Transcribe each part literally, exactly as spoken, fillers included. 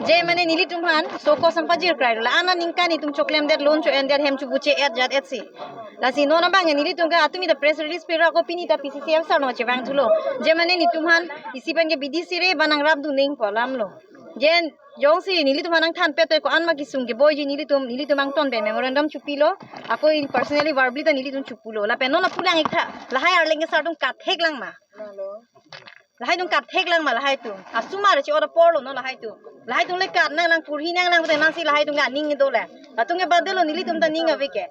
Je mane nelitum aphan show cause nangpajir krai lo. La-an aningkan itum choklemdet, loan cho-endet, hem chubu che-et jat et si. Lasi non abang nelitum ke atumi ta press release piro, ako pini ta P C C F sir along chevang thulo. Je mane nelitum aphan isi pen ke bidi sire ba nangrapdun nangpo alam lo. Je jongsi nelitum aphan nangthanpet ko-an ma kesung keboiji nelitum, nelitum angton pen memorandum chopilo. Ako in personally verbally ta nelitum chopulo. Lapen non apulang ik tha. Lahai arleng ke sir atum kathek lang ma. Lahai atum kathek lang ma lahai atum. Asomar che-ot apor lo non lahai atum. Lahai atum le kat nanglang, porhi nanglang, pute nangsi lahai atum ke aning do le. Latum ke bade lo, nelitum ta ning ave ke.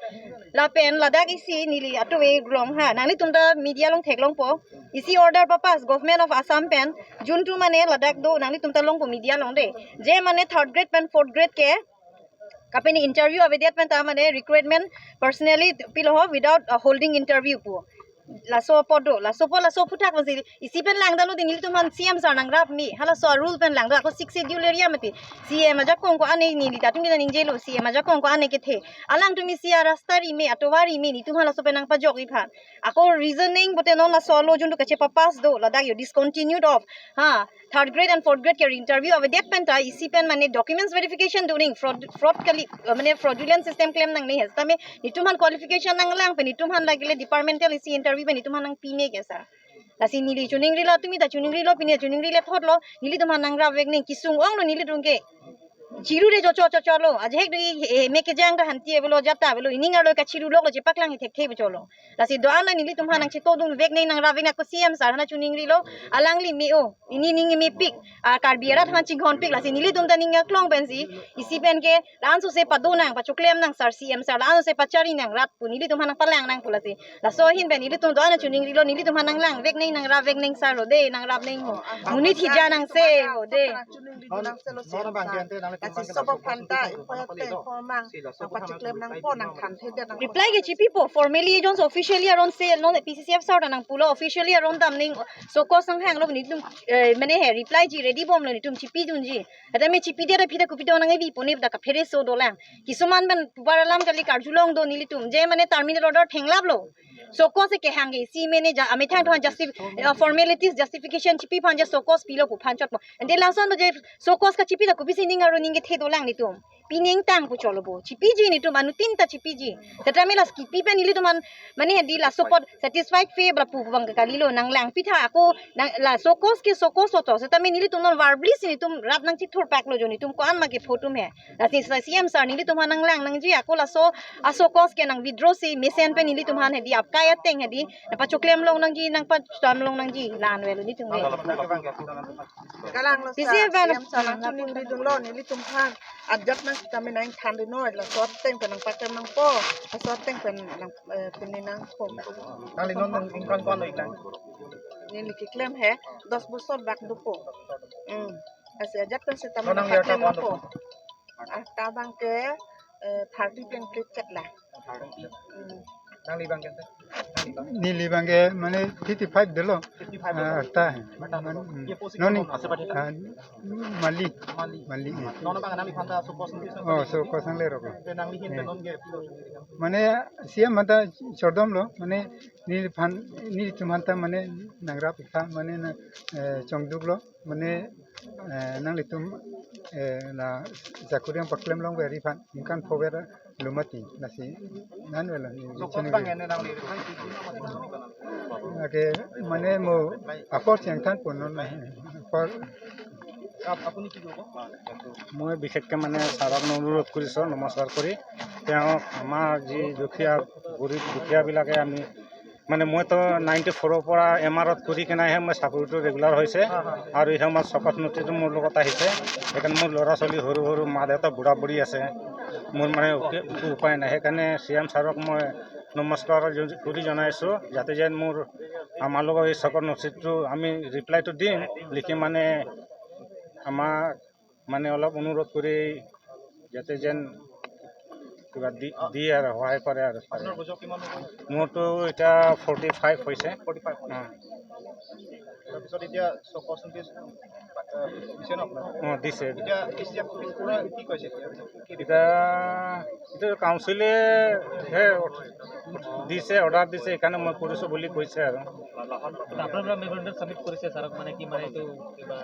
Lapen ladak isi neli atuve glong ha. Nanglitum ta media along theklongpo. Isi order papass Government of Assam pen, June two mane ladak do, nanglitum ta longpo media along de. Je mane third grade pen fourth grade ke kapini interview avedet pen ta mane recruitment personally pilo ho without uh, holding interview pu. Laso apot do, laso apot, laso aphuthak masi isi pen langdalo de, nelitum aphan C M sir nangrap me. Halaso rule pen langdalo, ako sixth schedule area mati. C M ajakong ko-an ne neli ta atum kita ningjelo, C M ajakong ko-an ne kethe. Alangtum isi arasta rime, atovar rime, nelitum halaso pen nangpajokji aphan. Ako reasoning pute non laso alo jun do kachepapass do, ladak yo discontinued of. Ha, third grade and fourth grade ke interview avedet pen ta isi pen mane documents verification do ning, fraud, fraud kali, uh, mane fraudulent system klem nangne he. Tame nelitum aphan qualification nanglang pen nelitum aphan lagile departmental isi interview pen nelitum aphan nangpi me ke sir. Lasi neli choningrilo, tumi ta choningrilo, pini choningrilo thotlo, nelitum aphan nangrap vek nang, kesung ong lo nelitum ke. Chiru de chocho chocho lo. Ajahek do, eh, me kejang ta hanti avelo, jat ta avelo, ining arlo kachiru lok lo, chepaklang thekthe cholo. Lasi do-an nelitum aphan nangchetongdun vek nang, nangrap vek nang, ako C M sir aphan choningrilo, alangli me-o, pini ning mepik, ah, Karbi arat aphan chinghonpik, lasi nelitum ta ning aklong pensi, isi pen ke, la-an sose pado nang, pachoklem nang sir, C M sir, la-an sose pachari nang rat pu, nelitum aphan nangpalang nang pu lasi. Laso ahin pen nelitum do-an choningrilo, nelitum aphan nanglang vek nang, nangrap vek nang sir lo de, nangrap nang ho. Monit hija nang se ho de. Reply ke chipipo, formally jongsi officially aron se, non P C C F sir ta nangpulo, officially aron damnang, show cause nanghanglo nelitum, eh, mane he reply ji ready bomlo, nelitum chipidunji. Ata me chipidet aphi ta kopi do nang evi pone da kaphere so dolang. Kisuman pen pubar alam kali karjulong do nelitum. Je mane terminal order thenglaplo. Show cause kehang ke isi mane ja, amethang aphan justi-, eh, formalities justification chipi aphan ja show cause pilo pu aphan chotpo. Ante lason ba je show cause kachipi ta kopisi ning arlo ning kethe dolang nelitum. Pi nangtang pu cholo bo. Chipiji nelitum, anuttin ta chipiji. Tata me las kipi pen nelitum aphan mane hedi laso apot satisfied fe bra pu bang kalilo, nanglangpi tha ako nang la show cause ke show cause hoto. Setame nelitum non verbally si nelitum rap nangchithurpaklo jo nelitum ko-an ma kepho atum he. Lasi sa C M sir nelitum aphan nanglang nangji, ako laso a show cause ke nang withdraw si mesen pen nelitum aphan hedi apkai ateng hedi nangpachoklem long nangji, nangpacham long nangji, la-an avelo nelitum ke. Kalanglo P C F sir, ban C M sir nang choningridunlo nelitum aphan. Ajat nang kami nangthandunnon, laso ateng pen nangpaklem nangpo, laso ateng pen nang, eh, pini nangpo. Nangli non nang ingkang ko-an lo iklang? Neli keklem he, dos bosor bak dopo. Hmm. Lasi ajat pen setame nang paklem nangpo. Arta abang ke, eh, thirty pleng plate chet la. Hmm. Nangli abang ke? Nangli abang? Neli abang ke mane fifty-five dolo. Fifty-five dolo. Ah, arta he. Arta dolo. Hmm. Ye post non ni, ah, Mali. Mali. Mali. Non abang nangli aphan ta show cause nangli. Oh, show cause nangle rok. Te nangli ahin te non ke. Mane C M aphan ta chordom lo, mane neliphan, nelitum aphan ta mane nangrap ik tha, mane na, eh, chongduk lo, mane, eh, nanglitum, eh, la jakuriang paklem long veri aphan, ingkang pho vera lumati, lasi nan avelo ni. Show cause chini abang ke. Ene nangli. Ake mane mo apor siang than pon non, apor. Up-, আপুনি কি ক'ব? মই বিশেষকৈ মানে ছাৰক অনুৰোধ কৰিছোঁ, নমস্কাৰ কৰি। তেওঁক আমাৰ যি দুখীয়া, গৰীব দুখীয়াবিলাকে আমি, মানে মইতো নাইণ্টি ফ'ৰৰ পৰা এম আৰত কৰি কেনেহে মই চাকৰিটো ৰেগুলাৰ হৈছে। হয়, হয়। আৰু এই সময়ত শকত নথিটো মোৰ লগত আহিছে। সেইকাৰণে মোৰ ল'ৰা ছোৱালী সৰু সৰু, মা দেউতা বুঢ়া বুঢ়ী আছে। মোৰ মানে একো, একো উপায় নাই। সেইকাৰণে চি এম ছাৰক মই নমস্কাৰ জ-, কৰি জনাইছোঁ, যাতে যেন মোৰ, আমাৰ লগৰ এই শকত নথিটো আমি ৰিপ্লাইটো দিম, লিখি মানে আমাক মানে অলপ অনুৰোধ কৰি যাতে যেন কিবা দি-, দিয়ে আৰু সহায় কৰে আৰু ছাৰে। আপোনাৰ বয়স কিমান হ'ব? মোৰতো এতিয়া ফৰ্টি ফাইভ হৈছে। Forty five. অ। তাৰপিছত এতিয়া চকচোন কি দিছে ন আপোনাক? অ, দিছে। এতিয়া ই চি এফ অফিচ পৰা কি কৈছে এতিয়া? কি এতিয়া এতিয়া কাউন্সিলে হে দিছে, অৰ্ডাৰ দিছে, সেইকাৰণে মই কৰিছো বুলি কৈছে আৰু। আপোনাৰ পৰা মেমৰেণ্ডাম ছাবমিট কৰিছে ছাৰক, মানে কি, মানে এইটো কিবা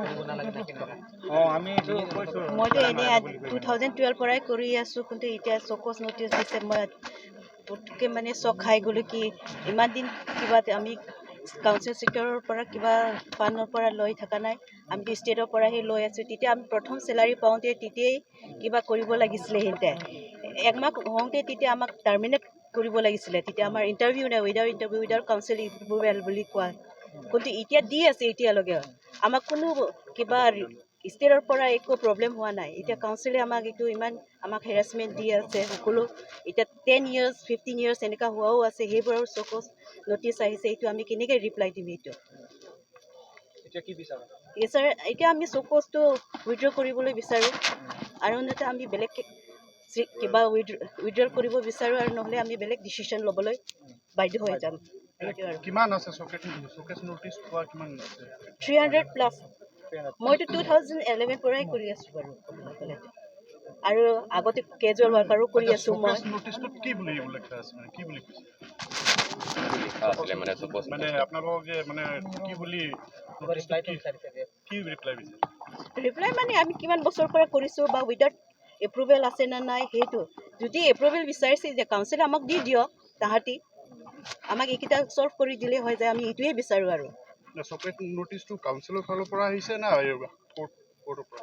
কৰিব নালাগে নে কেনেকুৱা? অ, আমি এইটো কৈছো। মইতো এনে টু থাউজেণ্ড টুৱেলভ পৰাই কৰি আছো, কিন্তু এতিয়া চকজ নটিচ দিছে। মই পটককে মানে চক খাই গ'লো কি ইমান দিন কিবা আমি কাউন্সিল ছেক্টৰৰ পৰা কিবা ফাণ্ডৰ পৰা লৈ থকা নাই, আমি ষ্টেটৰ পৰাহে লৈ আছো। তেতিয়া আমি প্ৰথম চেলাৰী পাওঁতে তেতিয়াই কিবা কৰিব লাগিছিলে সিহঁতে। একমাহ হওঁতে তেতিয়া আমাক টাৰ্মিনেট কৰিব লাগিছিলে। তেতিয়া আমাৰ ইণ্টাৰভিউ নাই, without interview, without council approval বুলি কোৱা। কিন্তু এতিয়া দি আছে এতিয়ালৈকে। আমাক কোনো কিবা ষ্টেটৰ পৰা একো প্ৰব্লেম হোৱা নাই। এতিয়া কাউন্সিলে আমাক এইটো ইমান আমাক হেৰাছমেণ্ট দি আছে সকলো। এতিয়া টেন ইয়াৰ্ছ, ফিফটিন ইয়াৰ্ছ এনেকুৱা হোৱাও আছে, সেইবোৰৰ চকজ নটিচ আহিছে। এইটো আমি কেনেকে ৰিপ্লাই দিম এইটো? এতিয়া কি বিচাৰে? এই ছাৰ, এতিয়া আমি চকজটো উইথড্ৰ কৰিবলৈ বিচাৰো আৰু নহ'লে আমি বেলেগ কে-, চি-, কিবা উইথ-, উইথড্ৰ কৰিব বিচাৰো আৰু নহ'লে আমি বেলেগ ডিচিশ্যন ল'বলৈ বাধ্য হৈ যাম। এইটো আৰু। কিমান আছে চকজ, চকজ নটিচ পোৱা কিমান আছে? Three hundred plus. মইতো টু থাউজেণ্ড ইলেভেন পৰাই কৰি আছো বাৰু। আৰু আগতে কেজুৱেল ৱাৰ্কাৰো কৰি আছো মই। চকজ নটিচটোত কি বুলি লিখা আছে, মানে কি বুলি কৈছে? লিখা আছিলে মানে চকজ মানে আপোনালোকে মানে কি বুলি নটিচটোত কি, কি ৰিপ্লাই বিচাৰে? ৰিপ্লাই মানে আমি কিমান বছৰ পৰা কৰিছো বা উইদাউট এপ্ৰুভেল আছে নে নাই সেইটো। যদি এপ্ৰুভেল বিচাৰিছে যে কাউন্সিলে আমাক দি দিয়ক, তাহাঁতি আমাক এইকেইটা ছল্ভ কৰি দিলে হয় যে আমি এইটোৱে বিচাৰো আৰু। চকজ নটিচটো কাউন্সিলৰ ফালৰ পৰা আহিছে না এই কোৰ্ট, কোৰ্টৰ পৰা?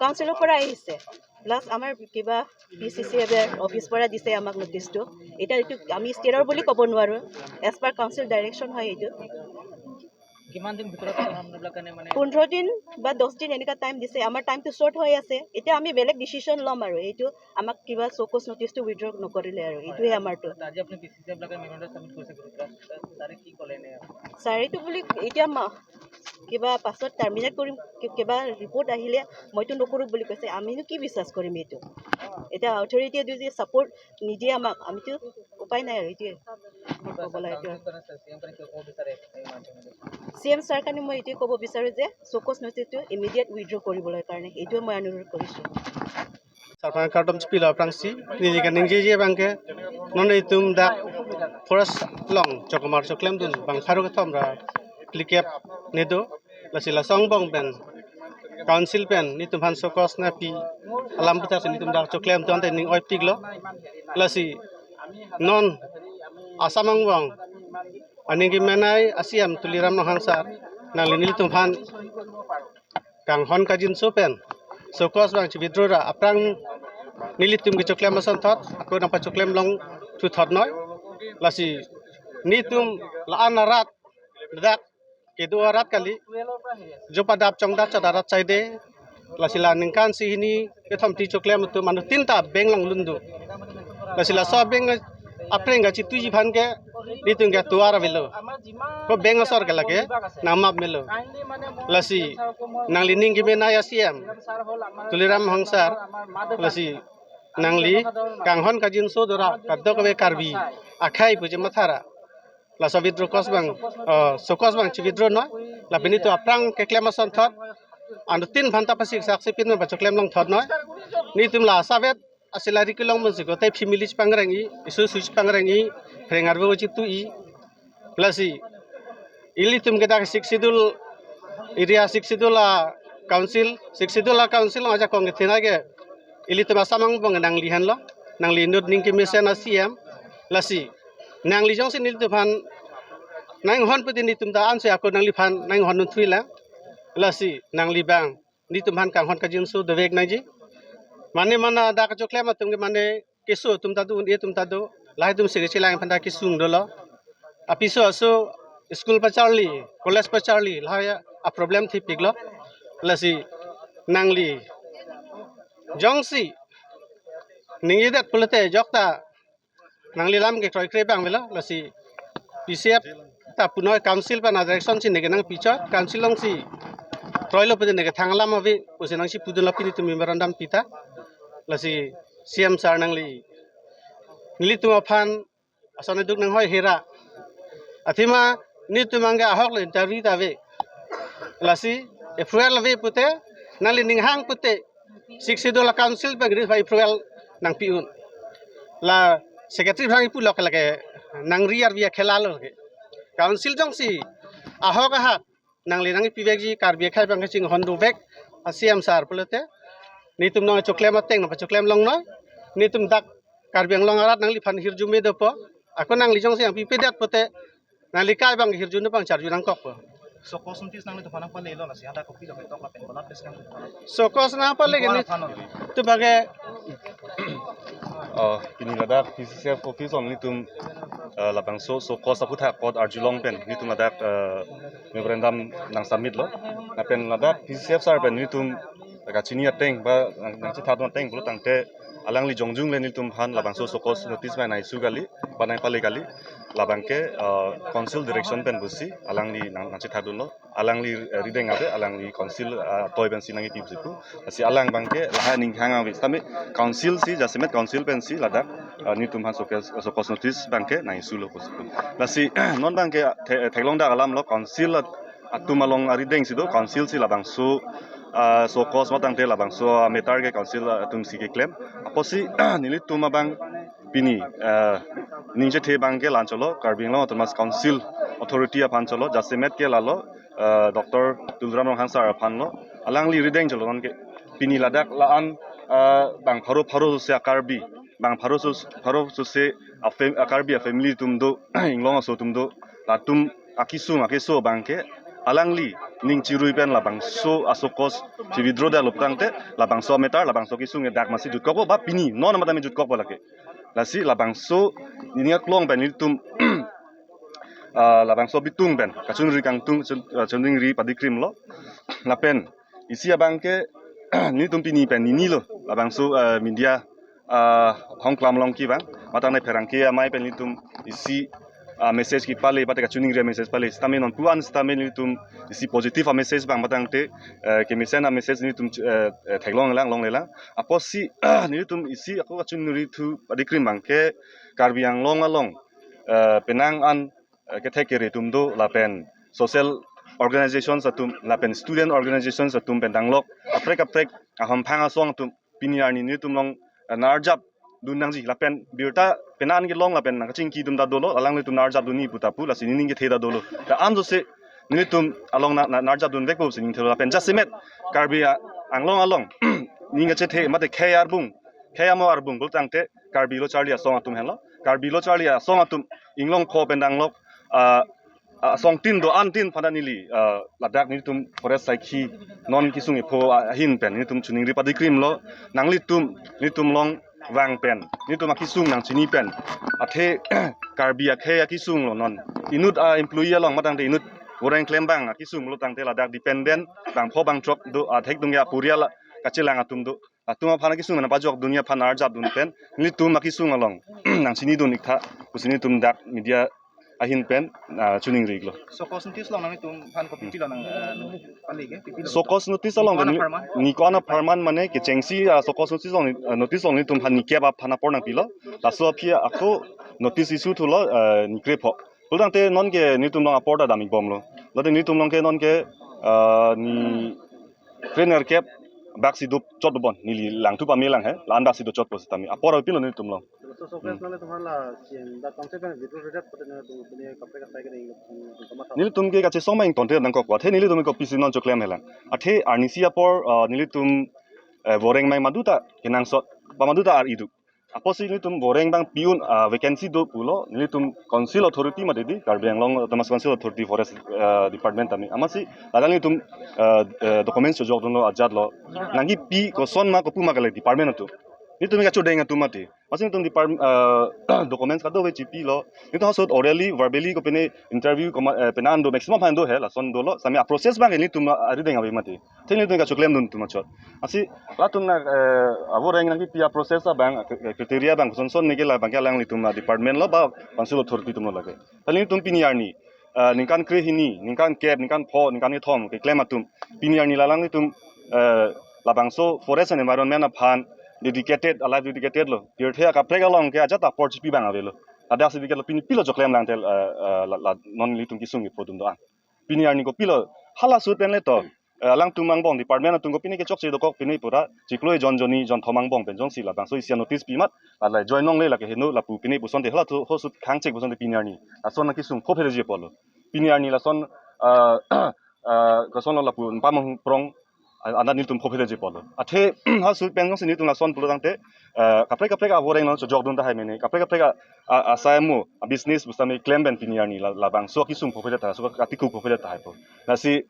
কাউন্সিলৰ পৰা আহিছে, প্লাছ আমাৰ কিবা পি চি চি এফৰ অফিচ পৰা দিছে আমাক নটিচটো। এতিয়া এইটো আমি ষ্টেটৰ বুলি ক'ব নোৱাৰো, এজ পাৰ কাউন্সিল ডাইৰেকশ্যন হয় এইটো। কিমান দিন ভিতৰত আপোনালোকে মানে পোন্ধৰ দিন বা দহ দিন এনেকুৱা টাইম দিছে। আমাৰ টাইমটো শ্বৰ্ট হৈ আছে, এতিয়া আমি বেলেগ ডিচিশ্যন ল'ম আৰু। এইটো আমাক কিবা চকজ নটিচটো উইথড্ৰ নকৰিলে আৰু, এইটোৱে আমাৰতো। আজি আপুনি পি চি চি এফ বিলাকে মেমৰেণ্ডাম ছাবমিট কৰিছে গ্ৰুপ এটাত, ছাৰে কি ক'লে এনে? ছাৰেতো বুলি এতিয়া মা-, কিবা পাছত টাৰ্মিনেট কৰিম, কি-, কিবা ৰিপৰ্ট আহিলে মইতো নকৰো বুলি কৈছে। আমিনো কি বিশ্বাস কৰিম এইটো? এতিয়া অথৰিটিয়ে যদি ছাপৰ্ট নিদিয়ে আমাক, আমিতো উপায় নাই আৰু এইটোৱে ক'ব লাগে। চি এম ছাৰ কাৰণে মই এইটোৱে ক'ব বিচাৰো যে চকজ নটিচটো ইমিডিয়েট উইথড্ৰ কৰিবলৈ কাৰণে এইটোৱে মই অনুৰোধ কৰিছো। Sarpang kardom chipilo aphrangsi, neli kaningjeje abangke, non itum dak forest along chokomar choklemdun bang pharo kethom ra phlikep nedo, lasi laso angbong pen, council pen, nelitum aphan chokos napi alam puthot si nelitum dak choklemdun ante ning oipiklo, lasi non Assam angbong aning kemenei a C M Tuliram Ronghang sir, nangli nelitum aphan kanghon kangjinso pen chokos abang chi-withdraw ra aphrang nelitum kechoklem asonthot ako nangpachoklem longthuthot noi. Lasi nelitum la-an arat, dak kedo arat kali, jopa dap chongdap chot arat saide. Lasi la ningkan isi hini kethom ti choklem atum anuttin ta bank along lun do. Lasi laso bank apreng kachituji aphan ke nelitum ke tovar avelo. Ko bank asor ke lake nangmap melo. Lasi nangli ning kemenei a C M Tuliram Ronghang sir, lasi nangli kanghon kangjinso dora kadokave Karbi akhei pu je mathara, laso withdraw chokos abang, eh, chokos abang chi-withdraw noi. Lapen nelitum aphrang keklem asonthot anuttin aphan ta pasiksak si pin pachoklem longthot noi. Nelitum la asavet a-salary kelong monsi ko te family chipangreng-i, isu isu chipangreng-i, phreng arvo chitui. Lasi ilitum ke dak Sixth Schedule area, Sixth Schedule a-council, Sixth Schedule a-council along ajakong kethenei ke ilitum Assam angbong nangli henlo, nangli inut ning kemesen a C M. Lasi nangli jongsi nelitum aphan nanghon pute nelitum ta ansi ako nangliphan nanghon dunthuilang. Lasi nangli abang nelitum aphan kanghon kangjinso dovek nangji. Mane mana dak choklem atum ke mane keso atum ta do, un-e atum ta do, lahai atum si kechelang aphan ta kesung dolo. Apiso aso school pacharli, college pacharli, lahai a-problem thepiklo. Lasi nangli jongsi ningjedet pulote jokta nangli lam ke kroikre abang avelo, lasi P C F ta punoi council pen a-direction si neke nangpichot, council alongsi kroilo pute neke thang alam ave pusi nangsi pudun lapen nelitum memorandum pita. Lasi C M sir nangli nelitum aphan ason eduk nanghoi hera. Athema nelitum abangke ahok lo interview ta ave. Lasi approval ave pute, nangli ning hang pute, Sixth Schedule a-council pen gris approval nangpi un. La secretary aphan kipu lok lake nangri arvi akhela lo ke. Council jongsi ahok ahat nangli nangpivekji, Karbi akhei abang kachinghon dovek a-C M sir pulote, netum nangchoklem ateng nangpachoklem longnoi. Netum dak Karbi Anglong arat nangliphan hirjume dopo. Ako nangli jongsi nangpipedet pute, nangli akhei abang hirjume pangcharju nangkokpo. SOCOS notice nanglitumphan nangpalelo, lasi hadak kopilo ketok lapen konat pes nang. SOCOS nangpale ke ni. Ko-an aphan non? Tu bage. Oh, pini ladak P C C F office along netum, eh, labangso SOCOS aphuthak apot arjulong pen netum ladak, eh, memorandum nangsubmit lo. Lapen ladak P C C F sir pen netum kachini ateng ba nang, nangchethan ateng pulo tangte, alangli jongjung le nelitumphan labangso SOCOS notice pen nangsu kali, ba nangpale kali, labang ke, eh, council direction pen pusi alangli nang, nangchethan dunlo. Alangli, eh, rideng ave, alangli council, eh, atoi pensi nangkipi pusi pu. Lasi alang abang ke lahai aning hang ave. Sitame council si, jasemet council pensi ladak, eh, nelitumphan SOCOS, SOCOS notice abang ke nangsulo pusi pu. Lasi non abang ke the-, theklong dak alam lo, council at-, atum along arideng si do, council si labangso, eh, SOCOS ma tangte labangso, eh, matter ke council, eh, atum si keklem. Apotsi nelitum abang pini, eh, ningje the abang ke la-an cholo, Karbi Anglong Autonomous Council authority aphan cholo, jasemet ke lalo, eh, Doctor Tuliram Ronghang sir aphan lo, alangli rideng cholo non ke. Pini ladak la-an, eh, bang pharo pharo sose a-Karbi, bang pharo sos-, pharo sose a-fam-, a-Karbi a-family atum do, inglong aso atum do, latum akesung akeso abang ke, alangli ning chirui pen labangso a-SOCOS chi-withdraw detlo tangte, labangso matter, labangso kesung ke dak masi jutkokpo ba pini, non matame jutkokpo lake. Lasi labangso nini aklong pen nelitum, ah, labangso bitung pen kachunri kangtung, chun-, ah, chuningri padikrim lo. Lapen isi abang ke nelitum pini pen nini lo, labangso, ah, media, ah, hongklam along kevang, matang ne pherangke amei pen nelitum isi, ah, message kepale, ba te kachiningri message pale, sitame non pu-an sitame nelitum isi positive a-message abang matang te, eh, kemesen a-message nelitum, eh, eh, theklonglelang, longlelang. Apotsi nelitum isi ako kachiningri thu padikrim abang ke Karbi Anglong along, eh, penang an, eh, kethek kere atum do, lapen social organizations atum, lapen student organizations atum pen danglok, kaprek kaprek ahemphang asong atum pini arni nelitum along, eh, nang-arjap dun nangji, lapen birta penang kelong lapen nangkachingki atum ta dolo, alanglitum nang-arjap dunji pu ta pu, lasi nening kethe ta dolo. Ta an jose nelitum along na, na, nang-arjap dunvekpo pusi ning thelo, lapen jasemet Karbi a-, Anglong along ning kachethe mate khei arbung, khei amo arbung pulo tangte Karbi lo charli asong atum henlo. Karbi lo charli asong atum inglong pho pen danglok, ah, ah, asong tin do-an tin aphan ta neli, ah, ladak nelitum forest saikhi non kesung epho, ah, ahin pen nelitum chiningri padikrim lo, nanglitum nelitum along vang pen, nelitum akesung nangchini pen, athe Karbi akhei akesung lo non. Inut a-employee along matang te inut voreng klem abang akesung lo tangte ladak dependent bang pho bang throk do, athek atum ke aporial kachelang atum do. Atum aphan akesung nangpajok dunji aphan nang-arjap dun pen, nelitum akesung along nangchini dun iktha pusi nelitum dak media ahin pen, ah, chiningri iklo. SOCOS notice along nanglitum aphan kopi pilo nang, eh, pale ke, pipilo? SOCOS notice along ni ko-an apharman? Ni ko-an apharman mane kechengsi, ah, SOCOS notice along, ah, notice along nelitum aphan ni kep aphan apor nangpilo. Laso aphi ako notice issue thulo, eh, ni krepho. Pulo tangte non ke nelitum along apor ta dam-ik bomlo. Late nelitum along ke non ke, ah, ni krenerkep bak si dopchot bon, neli langthu pame lang he, la-an bak si dopchotpo sitame apor pilo nelitum along. So, so, hmm, nanglitum hala sing da kangse kan withdraw ret pute nanglitum pini kaprek asai ke ning, hmm, kamatha. Nelitum ke kachesong ma ingtonte nangkokpo, athe nelitum ke kopisi non choklem helang. Athe arnisi apor, ah, nelitum, eh, voreng amei maduta kenangsot, ba maduta ar-i do. Apotsi nelitum voreng abang pi un, ah, vacancy do pulo, nelitum council authority mate di, Karbi Anglong Autonomous Council Authority Forest, ah, Department tame. Amatsi ladak nelitum, ah, eh, documents chojok dunlo ajat lo. Nangkipi koson ma kopu ma kali department atum. Nelitum kachodeng atum mati. Amatsi nelitum department, ah, documents kadokave chipilo. Nelitum ha ahut orally, verbally kopine interview koma, eh, penang do maximum aphan do he, lason dolo. Sitame a-process abang nelitum arideng ave mati. Athe nelitum kachoklem dun atum achot. Amatsi latum na, eh, avoreng nangkipi a-process abang, eh, criteria abang, koson son ne ke labang ke alanglitum a-department lo ba council authority atum lo lake. Athe nelitum pini arni, eh, ningkan krehini, ningkan kep, ningkan pho, ningkan kethom keklem atum. Pini arni la alanglitum, eh, labangso forest and environment aphan dedicated, a-life dedicated lo. Pirthe akaprek along ke ajat apor chipi abang avelo. Ladak si diketlo pini pilo choklem lang te, eh, eh, la, la, non nelitum kesung kepho atum do-an. Pini arni kopilo, hala ahut pen le to. eh, alangtum angbong department atum kopine kechokche dokok pine pura chiklo jon jonni jonthom angbong pen jongsi labangso isi a-notice pi amat, la join longle lake heno lapu pine pusonte hala thu hosut khangchek pusonte pini arni lason akesung phophereji apotlo. Pini arni lason, eh, eh, kosonlo lapu pamong prong, a-, anat nelitum phophereji apotlo. Athe hosut pen jongsi nelitum lason pulo tangte, eh, kaprek kaprek avoreng non chojokdun tahai mene. Kaprek kaprek a, a, asai mo, a-business pusitame klem pen pini arni la, labangso akesung phophere tahai, so katiku phophere tahai po. Lasi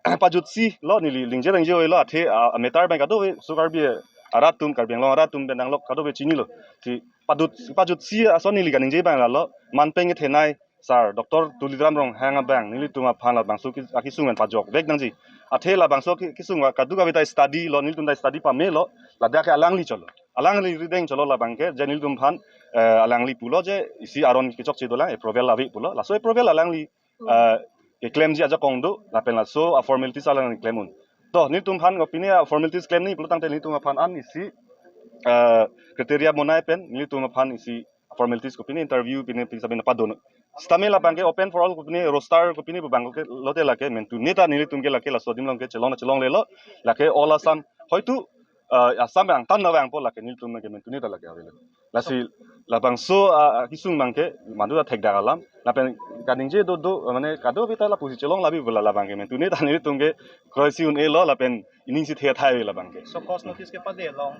pajutsi lo neli ningje ningje oi lo athe, a, a-matter abang kadokave so Karbi arat atum, Karbi Anglong arat atum pen nanglok kadokave chinilo. Si pajut, pajutsi ason neli kaningje abang lalo, manpeng kethenei sir Doctor Tuliram Ronghang abang nelitum aphan labangso ke-, akesung pen pajokvek nangji. Athe labangso ke-, kesung va kadokave ta study lo, nelitum ta study pamelo, ladak ke alangli cholo. Alangli rideng cholo labang ke, je nelitum aphan, eh, alangli pulo je isi aron kechokche dolang, approval ave pulo. Laso approval alangli, eh, keklemji ajakong do, lapen laso a-formalities alangli klem un. To, nelitum aphan kopine a-formalities klem ni pulo tangte nelitum aphan an isi, eh, criteria monai pen, nelitum aphan isi formalities kopine interview pine pine sabi nangpadun. Sitame labang ke open for all kopine roster kopine pu abang ke lote lake mentune ta nelitum ke lake laso adim along ke chelong chelonglelo, lake all Assam hoitu, eh, Assam angtan ta vangpo, lake nelitum ke mentune ta lake avelo. Lasi labangso, ah, ah, kesung abang ke mandu ta thekdak alam. Lapen kaningje do do, mane kadokave ta lapusi chelong labi bola labang ke mentune ta nelitum ke kroisi un-elo lapen ining si the thai labang ke. So cause notice kepade along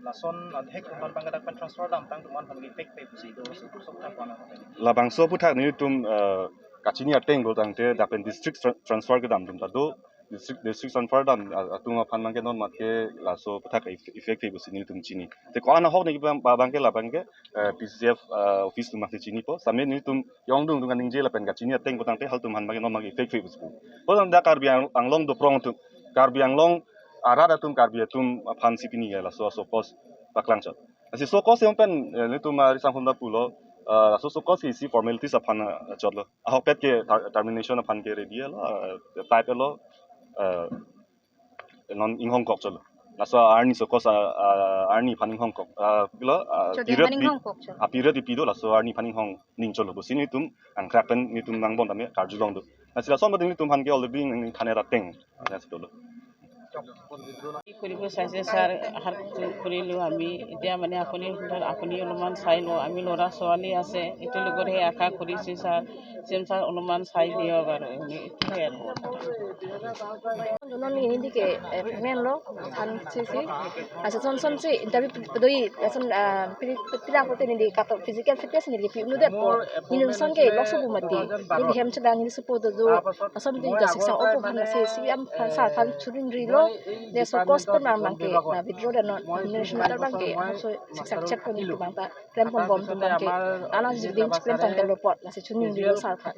lason adhek atum abang ke dak pen transfer damtang atum aphan ke effect pe pusi do so sok thak wana. Labangso aphuthak nelitum, eh, kachini ateng pulo tangte dak pen district tra-, transfer kedam atum ta do, district, district transfer dam, ah, atum aphan abang ke non mat ke laso aphuthak eff-, effect pe pusi nelitum chini. Te ko-an ahok niki abang, abang ke labang ke, eh, P C F, eh, office atum abang si chinipo. Sitame nelitum jongdung atum kaningje lapen kachini ateng pulo tangte halatum aphan abang ke non mat ke effect pe pusi. Pulo tangte dak Karbi Ang-, Anglong doprong atum, Karbi Anglong arat atum, Karbi atum aphan si pini ke laso so cause paklang chot. Lasi so cause yang pen, eh, nelitum, ah, risang hunda pulo, eh, laso so cause ke isi formalities aphan, ah, chotlo. Ahokpet ke ter-, termination aphan ke ready lo, ah, type lo, eh, non inghongkok chotlo. Laso arni so cause, ah, ah, arni aphan inghongkok, ah, lo, ah, Chot, period yang pi-, inghongkok chot. Ah, period pi do laso arni aphan inghong ning chotlo pusi nelitum angkrak pen nelitum angbong tame karjulong do. Lasi lason abang nelitum aphan ke already ningthan ra ateng. Lasi dolo. কি কৰিব চাইছে ছাৰ, আশা কৰিলোঁ আমি। এতিয়া মানে আপুনি, আপুনি অলপমান চাই লওঁ, আমি ল'ৰা ছোৱালী আছে, এইটো লগতহে আশা কৰিছোঁ ছাৰ। চি এম ছাৰ অলপমান চাই দিয়ক আৰু, এইটোহে আৰু। Non ini di ke, eh, men lo, than si si. Asa son son si, interview pedoi, asan, ah, pili, pila ko teni di kato physical fitness ni di pi unu det po. Ini son ke lo subu mati. Ini hem chada ini supo do do. Asan di ja siksa opo aphan si, si am phan sa phan churin ri lo. Ne so cause pen mang mang ke, na withdraw da non, nomination letter abang ke, so siksa check ko ni tu abang ta, klem pon bom tu abang ke. Ana jiding klem tang ke lo pot, na si churin ri lo sa phan.